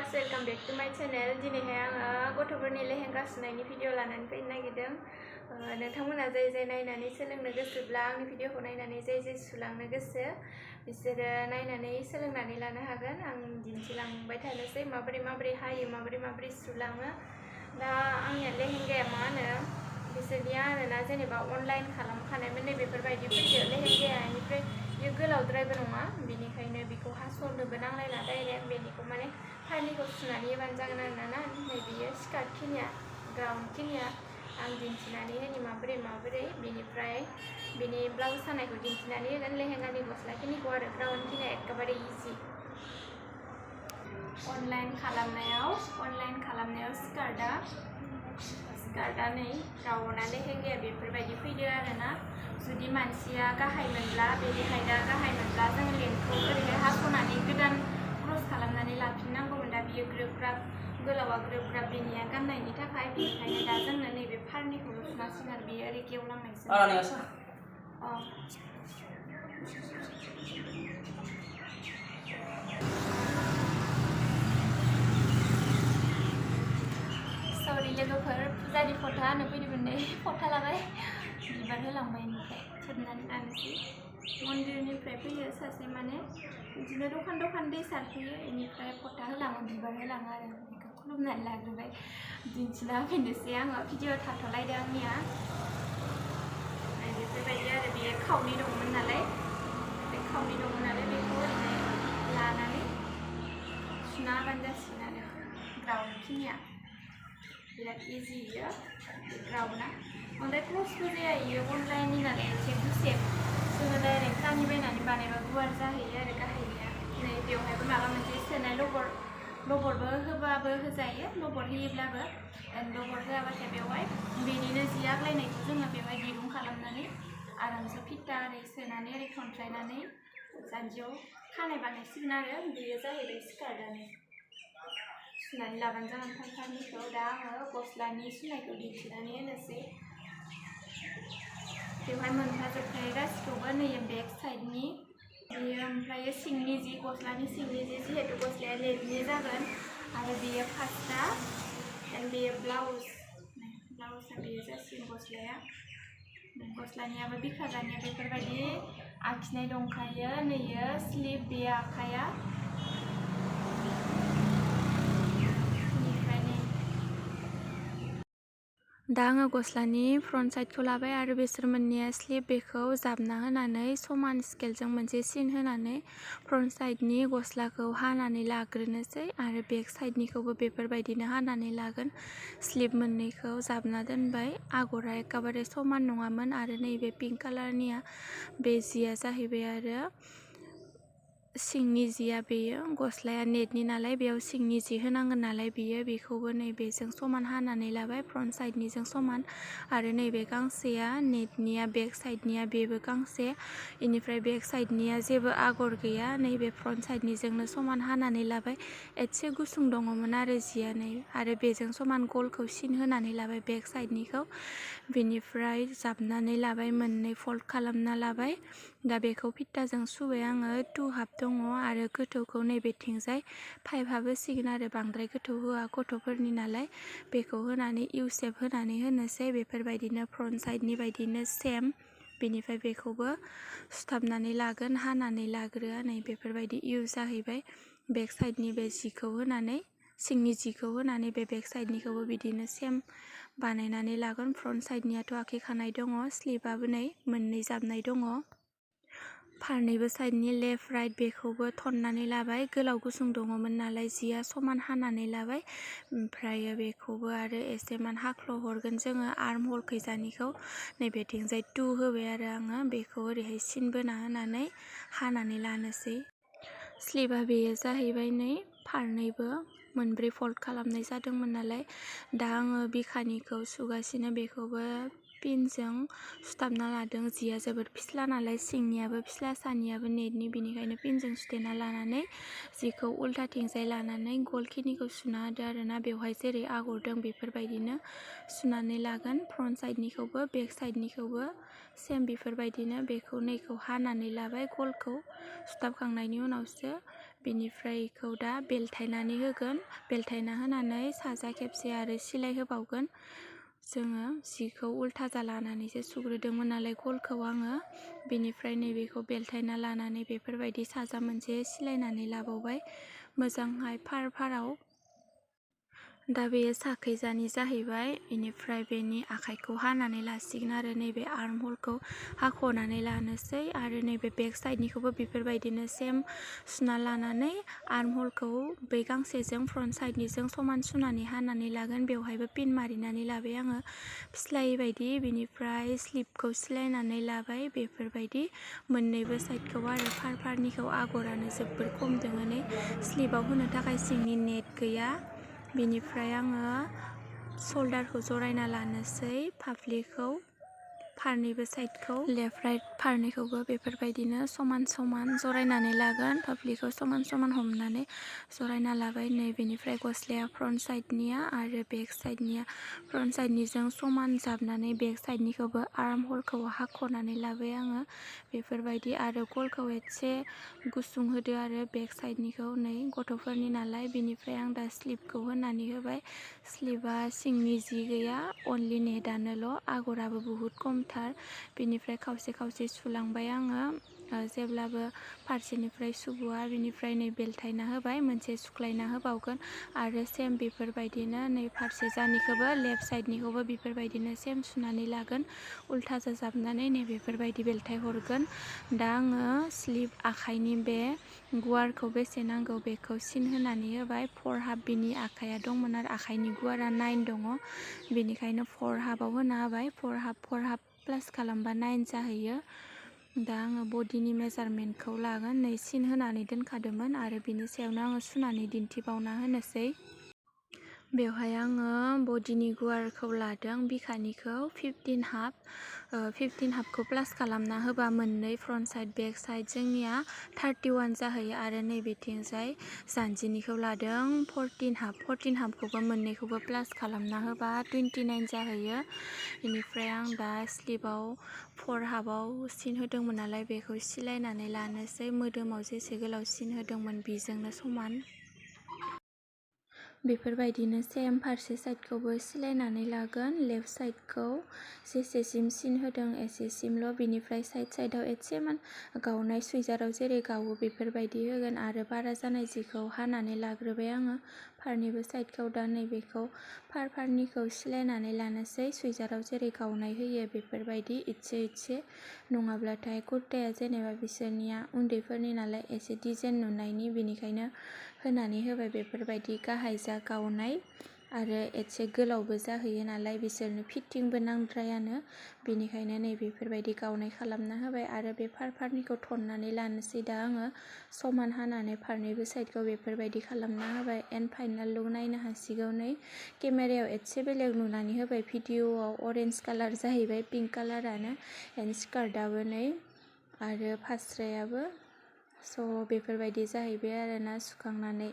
viewers, welcome back to my channel. दिनैहाय आङो गथ'फोरनि लेहेंगा सुनायनि भिडिअ लानानै फैनो नागिरदों। नोंथांमोना जाय नायनानै सोलोंनो गोसोब्ला आंनि भिडिअखौ नायनानै जाय सुलांनो गोसो बिसोरो नायनानै सोलोंनानै लानो हागोन। आं दिन्थिलांबाय थानोसै माबोरै हायो, माबोरै सुलाङो। दा आंनिया लेहेंगाया मा होनो बिसोरनिया आरोना जेनेबा अनलाइन खालामखानायमोन नै बेफोरबायदि फैयो लेहेंगाया। बेनिफ्राय बियो गोलावद्रायबो नङा, बेनिखायनो बेखौ हास'नोबो नांलायला डाइरेक्ट बेनिखौ माने फार्निखौ सुनानै होबानो जागोन आरोना। नै बेयो स्कार्ट खिनिया, ग्राउन्ड खिनिया आं दिन्थिनानै होनि माबोरै बेनिफ्राय बेनि ब्लाउस सानायखौ दिन्थिनानै होगोन। लेहेंगानि गस्ला खिनिखौ आरो ग्राउन्ड खिनिया एखेबारे इजि। अनलाइन खालामनायाव स्कार्टआ नै ग्राउन्डआ लेहेंगाया बेफोरबायदि फैदो आरोना। जुदि मानसिया गाहायमोनब्ला बेनिखायनो गाहायमोनब्ला जों लेन्थखौ ओरैनो हास'नानै गोदान क्रस खालामनानै लाफिननांगौमोन। दा बियो ग्रोब ग्राब गोलावा ग्रोब ग्राब बेनिया गाननायनि थाखाय, बेनिखायनो दा जोंनो नैबे फार्निखौल' सुनांसिगोन आरो बेयो ओरै गेवलांनायसो। सरि लोगोफोर, फुजानि फथा होनो फैदोंमोन नै, फथा लाबाय बिबार होलांबाय। ओमफ्राय थेबनानै लानोसै। मन्दिरनिफ्राय फैयो सासे, माने बिदिनो दखान दै सारफैयो, बेनिफ्राय फथा होलाङो, बिबार होलाङो आरो बेखौ खुलुमनानै लाग्रोबाय। दिन्थिना होफिननोसै आङो, भिडिअ थाथ'लायदो आंनिया। बेफोरबायदि आरो बेयो खावनै दंमोन नालाय बेखौ ओरैनो लानानै सुना होबानो जासिगोन आरो। ग्राउन्ड खिनिया बिराद इजि, बियो ग्राउन्डआ बांद्राय क्लसबो जाया। बियो अनलाइननि नालाय एसे गुसेब, जोङो डाइरेक्ट कानि बायनानै बानायबा गुवार जाहैयो आरो गाहायनिया। नै बेवहायबो माबा मोनसे सोनाय लबरबो होबाबो होजायो, लबर होयोब्लाबो। लबर होआबाथाय बेवहाय बेनिनो जि आग्लायनायखौ जोङो बेवहाय दिरुं खालामनानै आरामसे फिटा ओरै सोनानै ओरै खनस्रायनानै जानजियाव खानाय बानायसिगोन आरो। बेयो जाहैबाय स्कार्टआनो। सुनानै लाबानो जागोन फार्निखौ। दा आङो गस्लानि सुनायखौ दिन्थिनानै होनोसै। बेवहाय मोनफाजोबखायो गासिखौबो। नै बेक साइडनि बेयो, ओमफ्राय सिंनि जि गस्लानि सिंनि जि, जिहेतु गस्लाया लेटनि जागोन आरो बेयो फास्रा, बेयो ब्लाउसआ बेयो जासिगोन गस्लाया। गस्लानियाबो बिखाजानिया बेफोरबायदि आखिनाय दंखायो। नैयो स्लिप, बे आखाइया। दा आङो गस्लानि फ्रन्ट साइडखौ लाबाय आरो बेसोर मोननैया स्लिप, बेखौ जाबना होनानै समान स्केलजों मोनसे सिन होनानै फ्रन्ट साइडनि गस्लाखौ हानानै लाग्रोनोसै आरो बेक साइडनिखौबो बेफोरबायदिनो हानानै लागोन। स्लिप मोननैखौ जाबना दोनबाय। आगरा एखेबारे समान नङामोन आरो नैबे पिंक कालारनिया बे जिया जाहैबाय आरो सिंनि जिया। बेयो गस्लाया नेटनि नालाय बेयाव सिंनि जि होनांगोन नालाय बेखौबो नैबेजों समान हानानै लाबाय, फ्रन्ट साइडनिजों समान। आरो नैबे गांसेया नेटनिया बेक साइडनिया बेबो गांसे, बेनिफ्राय बेक साइडनिया जेबो आगर गैया, नैबे फ्रन्ट साइडनिजोंनो समान हानानै लाबाय। एसे गुसुं दङमोन आरो जिया नै, आरो बेजों समान गलखौ सिन होनानै लाबाय बेक साइडनिखौ। बेनिफ्राय जाबनानै लाबाय, मोननै फल्ड खालामना लाबाय। दा बेखौ फिटाजों सुबाय आङो। 2 हाफ दङ आरो गोथौखौ नैबेथिंजाय 5 हाफ होसिगोन आरो बांद्राय गोथौ होआ, गथ'फोरनि नालाय। बेखौ होनानै इउ सेप होनानै होनोसै। बेफोरबायदिनो फ्रन्ट साइडनि बायदिनो सेम। बेनिफ्राय बेखौबो सुथाबनानै लागोन, हानानै लाग्रोआ। नै बेफोरबायदि इउ जाहैबाय। बेक साइडनि बे जिखौ होनानै, सिंनि जिखौ होनानै बे बेक साइडनिखौबो बिदिनो सेम बानायनानै लागोन। फ्रन्ट साइडनियाथ' आखिखानाय दङ, स्लिपाबो नै मोननै जाबनाय दङ। फारनैबो साइडनि लेफ्ट राइट बेखौबो थननानै लाबाय। गोलाव गुसुं दङमोन नालाय जिया, समान हानानै लाबाय। ओमफ्राय बेखौबो आरो एसेमान हाख्ल' हरगोन जोङो आर्म हल खैजानिखौ। नैबेथिंजाय 2 होबाय आरो आङो। बेखौ ओरैहाय सिन बोना होनानै हानानै लानोसै। स्लिपआ बेयो जाहैबाय नै फारनैबो मोनब्रै फल्ड खालामनाय जादोंमोन नालाय। दा आङो बिखानिखौ सुगासिनो, बेखौबो पिनजों सुथाबना लादों। जिया जोबोद फिस्ला नालाय, सिंनियाबो फिस्ला सानियाबो नेटनि, बेनिखायनो पिनजों सुथेना लानानै जिखौ उल्थाथिंजाय लानानै गलखिनिखौ सुना होदो आरोना। बेवहाय जेरै आगर दं बेफोरबायदिनो सुनानै लागोन। फ्रन्ट साइडनिखौबो बेक साइडनिखौबो सेम बेफोरबायदिनो बेखौ नैखौ हानानै लाबाय। गलखौ सुथाबखांनायनि उनावसो बेनिफ्राय बेखौ दा बेलथायनानै होगोन। बेलथायना होनानै साजा खेबसे आरो सिलाय होबावगोन। जोङो जिखौ उल्थाजा लानानैसो सुग्रोदोंमोन नालाय गलखौ आङो। बेनिफ्राय नैबेखौ बेलथायना लानानै बेफोरबायदि साजा मोनसे सिलायनानै लाबावबाय मोजांहाय फाराव। दा बेयो साखैजानि जाहैबाय। बेनिफ्राय बेनि आखाइखौ हानानै लासिगोन आरो नैबे आर्म हलखौ हाख'नानै लानोसै आरो नैबे बेक साइडनिखौबो बेफोरबायदिनो सेम सुना लानानै आर्म हलखौ बै गांसेजों फ्रन्ट साइडनिजों समान सुनानै हानानै लागोन। बेवहायबो पिन मारिनानै लाबाय आङो फिस्लायै बायदि। बेनिफ्राय स्लिपखौ सिलायनानै लाबाय बेफोरबायदि मोननैबो साइडखौ आरो फारनिखौ आगरानो जोबोर खम दोङो नै स्लिपाव होनो थाखाय सिंनि नेट गैया। बेनिफ्राय आङो शल्डारखौ जरायना लानोसै फाफ्लिखौ फारनैबो साइडखौ लेफ्ट राइट फारनैखौबो बेफोरबायदिनो समान समान जरायनानै लागोन। फाफ्लिखौ समान समान हमनानै जरायना लाबाय। नै बेनिफ्राय गस्लाया फ्रन्ट साइडनिया आरो बेक साइडनिया फ्रन्ट साइडनिजों समान जाबनानै बेक साइडनिखौबो आर्म हलखौ हाख'नानै लाबाय आङो बेफोरबायदि आरो गलखौ एसे गुसुं होदो आरो बेक साइडनिखौ नै गथ'फोरनि नालाय। बेनिफ्राय आं दा स्लिपखौ होनानै होबाय। स्लिपआ सिंनि जि गैया अनलि नेटानोल' आगराबो बुहुत खमथार। बेनिफ्राय खावसे खावसे सुलांबाय आङो जेब्लाबो फारसेनिफ्राय सुबुआ। बेनिफ्राय नै बेलथायना होबाय मोनसे सुख्लायना होबावगोन आरो सेम बेफोरबायदिनो नै फारसे जानिखौबो लेफ्ट साइडनिखौबो बेफोरबायदिनो सेम सुनानै लागोन उल्था जाजाबनानै नै बेफोरबायदि बेलथाय हरगोन। दा आङो स्लिप आखाइनि बे गुवारखौ बेसे नांगौ बेखौ सिन होनानै होबाय। 4 हाफ बिनि आखाइया दंमोन आरो आखाइनि गुवारा 9 दङ बेनिखायनो 4 हाफाव होना होबाय। 4 हाफ प्लास खालामबा 9 जाहैयो। दा आङो बडिनि मेजारमेन्टखौ लागोन। नै सिन होनानै दोनखादोंमोन आरो बिनि सायावनो आङो सुनानै दिन्थिबावना होनोसै। बेवहाय आङो बडिनि गुवारखौ लादों बिखानिखौ 15 हाफ। 15 हाफखौ प्लास खालामना होबा मोननै फ्रन्ट साइड बेक साइड जोंनिया 31 जाहैयो आरो नैबेथिंजाय जानजिनिखौ लादों 14 हाफ। 14 हाफखौबो मोननैखौबो प्लास खालामना होबा 29 जाहैयो। बेनिफ्राय आं दा स्लिपाव 4 हाफाव सिन होदोंमोन नालाय बेखौ सिलायनानै लानोसै मोदोमाव जेसे गोलाव सिन होदोंमोन बिजोंनो समान। बेफोरबायदिनो सेम फारसे साइडखौबो सिलायनानै लागोन। लेफ्ट साइडखौ जेसेसिम सिन होदों एसेसिमल'। बिनिफ्राय साइडआव एसेमान गावनाय सुइजाराव जेरै गावो बेफोरबायदि होगोन आरो बारा जानाय जिखौ हानानै लाग्रोबाय आङो फारनैबो साइडखौ। दा नैबेखौ फारनिखौ सिलायनानै लानोसै सुइजाराव जेरै गावनाय होयो बेफोरबायदि इसे नङाब्लाथाय कुर्ताया जेनेबा बिसोरनिया उन्दैफोरनि नालाय एसे डिजाइन नुनायनि बेनिखायनो होनानै होबाय बेफोरबायदि गाहाय जा गावनाय आरो एसे गोलावबो जाहैयो नालाय बिसोरनो फिटिंबो नांद्रायानो बेनिखायनो नै बेफोरबायदि गावनाय खालामना होबाय आरो बे फारनिखौ थननानै लानोसै दा आङो समान हानानै फारनैबो साइडखौ बेफोरबायदि खालामना होबाय। एन्ड फाइनाल लुक नायनो हासिगौ। नै केमेरायाव एसे बेलेग नुनानै होबाय भिडिअआव अरेन्ज कालार जाहैबाय पिंक कालारानो एन्ड स्कार्टआबो नै आरो फास्रायाबो स' बेफोरबायदि जाहैबाय आरोना सुखांनानै।